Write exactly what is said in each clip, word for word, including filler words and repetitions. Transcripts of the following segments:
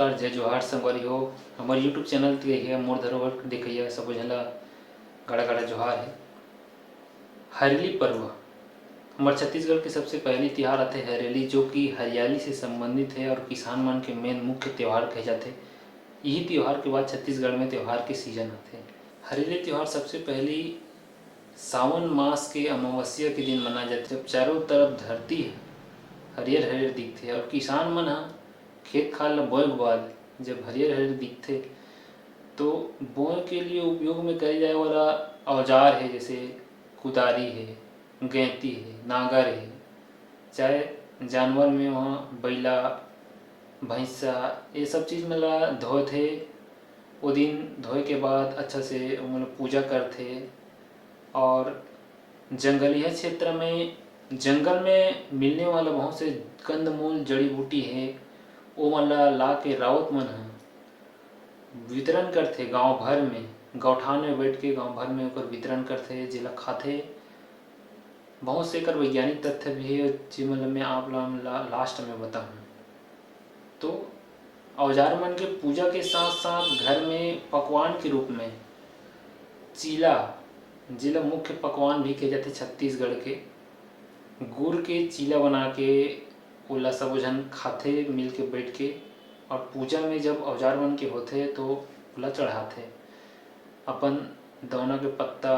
नमस्कार, जय जोहार संगवारी हो। हमर YouTube चैनल के हे मोर धरोहर देखइया सबो झन ला गाड़ा गाड़ा जोहार हे। हरेली पर्व हमर छत्तीसगढ़ के सबसे पहली तिहार आथे हरेली, जो कि हरियाली से संबंधित हे और किसान मन के मेन मुख्य त्योहार कहे जाथे। यही त्योहार के बाद छत्तीसगढ़ में त्योहार के सीजन आथे। हरेली त्योहार सबसे पहली सावन मास के अमावस्या के दिन मनाए जाथे, जब चारों तरफ धरती ह हरियर हरियर दिखथे और किसान मन ह खेत खार ल बोए के बाद जब हरियर हरियर दिखथे, तो बोए के लिए उपयोग में करे जाए वाला औजार हे, जैसे कुदारी हे, गैंती हे, नांगर हे, चाहे जानवर में वहाँ बइला, भैंसा, ये सब चीज मन ला धोथे। वो दिन धोए के बाद अच्छा से ओमन ला पूजा करथे और जंगलिया क्षेत्र में, जंगल में मिलने वाला बहुत से कंदमूल, जड़ी बूटी हे, ओमन ला ला के राउत मन ह वितरण करथे गांव भर में, गौठान में बैठ के गांव भर में ओकर वितरण करथे, जेला खाथे। बहुत से एकर वैज्ञानिक तथ्य भी हे, जेमन ल मैं आप ला, ला last में बताहूँ। तो औजार मन के पूजा के साथ साथ घर में पकवान के रूप में चीला, जेला मुख्य पकवान भी कहे जाथे छत्तीसगढ़ के, गुड़ के चीला बना के ओला सबो झन खाथे मिल के बैठ के, और पूजा में जब औजार मन के होथे तो ओला चढ़ाथे। अपन दौना के पत्ता,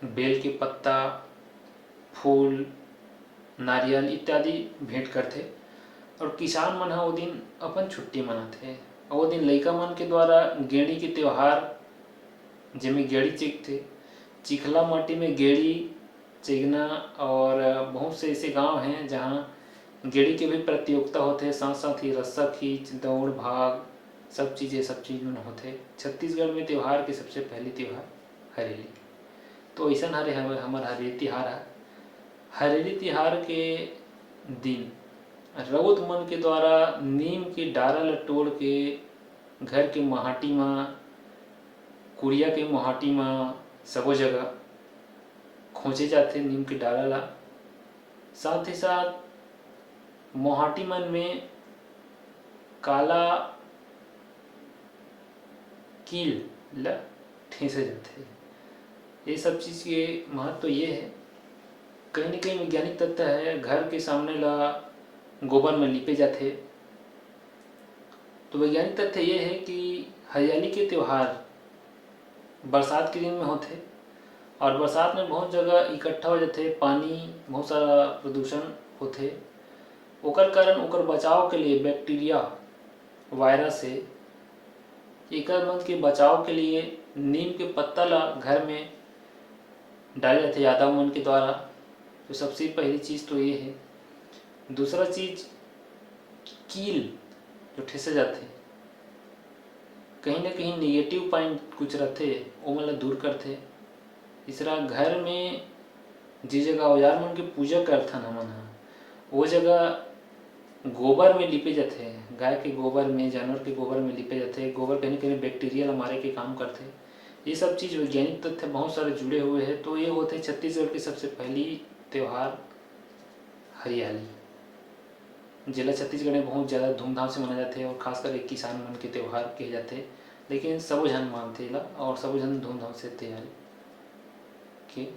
बेल के पत्ता, फूल, नारियल इत्यादि भेंट करथे और किसान मन ह ओ दिन अपन छुट्टी मनाथे। और ओ दिन लइका मन के द्वारा गेड़ी के त्योहार, जेमे गेड़ी चीखथे, चिखला माटी में गेड़ी चीखना, और बहुत से ऐसे गांव हैं जहां गेड़ी के भी प्रतियोगिता होथे, साथ साथ ही रस्सा खींच, दौड़ भाग, सब चीज, ये सब चीज मन होथे। छत्तीसगढ़ में त्योहार के सबसे पहली त्योहार हरेली। तो ऐसन हरे हमर, हमर हरेली तिहार ह। हरेली तिहार के दिन रउत मन के द्वारा नीम के डारा ल टोड़ के घर के मोहाटी म, कुरिया के मोहाटी म, सबो जगह खोंचे जाथे नीम के डारा ल। साथ ही साथ मोहाटी मन में काला कील ल ठेंसे जाथे। ये सब चीज के महत्व ये हे, कहीं न कहीं वैज्ञानिक तथ्य हे, घर के सामने ला गोबर में लिपे जाथे। तो वैज्ञानिक तथ्य ये हे कि हरियाली के त्योहार बरसात के दिन में होथे और बरसात में बहुत जगह इकट्ठा हो जाथे पानी, बहुत सारा प्रदूषण होथे। ओकर कारण, ओकर बचाव के लिए बैक्टीरिया, वायरस से, एकर मन के बचाव के लिए नीम के पत्ता ला घर में डाले जाथे यादव मन के द्वारा। तो सबसे पहली चीज तो ये हे। दूसरा चीज, कील जो ठेसे जाथे, कहीं ना कहीं नेगेटिव पॉइंट कुछ रथे, ओमन ला दूर करथे। तीसरा, घर में जिस जगह औजार मन के पूजा करथन हमन ह, वो जगह गोबर में लिपे जाथे, गाय के गोबर में, जानवर के गोबर में लिपे जाथे। गोबर कहीं ना कहीं बैक्टीरिया ला मारे के काम करथे। ये सब चीज वैज्ञानिक तथ्य बहुत सारे जुड़े हुए हैं। तो ये होथे छत्तीसगढ़ के सबसे पहली त्योहार हरियाली, जेला छत्तीसगढ़ में बहुत ज्यादा धूमधाम से मनाए जाथे और खास करके किसान मन के त्योहार कहे जाथे। लेकिन सबो झन मानथे एला और सबो झन धूमधाम से तैयारी के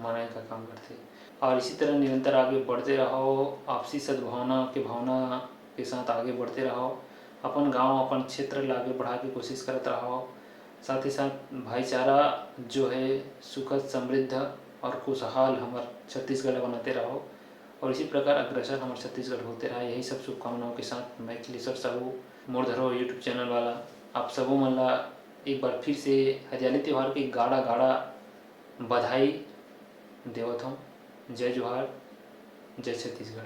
मनाए का काम करथे। और इसी तरह निरंतर आगे बढ़ते रहो, आपसी सद्भावना के भावना के साथ आगे बढ़ते रहो, अपन गांव, अपन क्षेत्र ला आगे बढ़ाए के कोशिश करत रहो। साथ ही साथ भाईचारा जो है, सुखद, समृद्ध और खुशहाल हमर छत्तीसगढ़ ला बनाते रहो। और इसी प्रकार अग्रसर हमर छत्तीसगढ़ होते रहा। यही सब शुभकामनाओं के साथ मैं खिलेश्वर साहू, मोर धरोहर YouTube चैनल वाला, आप सबो मन ला एक बार फिर से हरियाली त्योहार के गाड़ा गाड़ा बधाई देवत हूँ। जय जोहार, जय छत्तीसगढ़।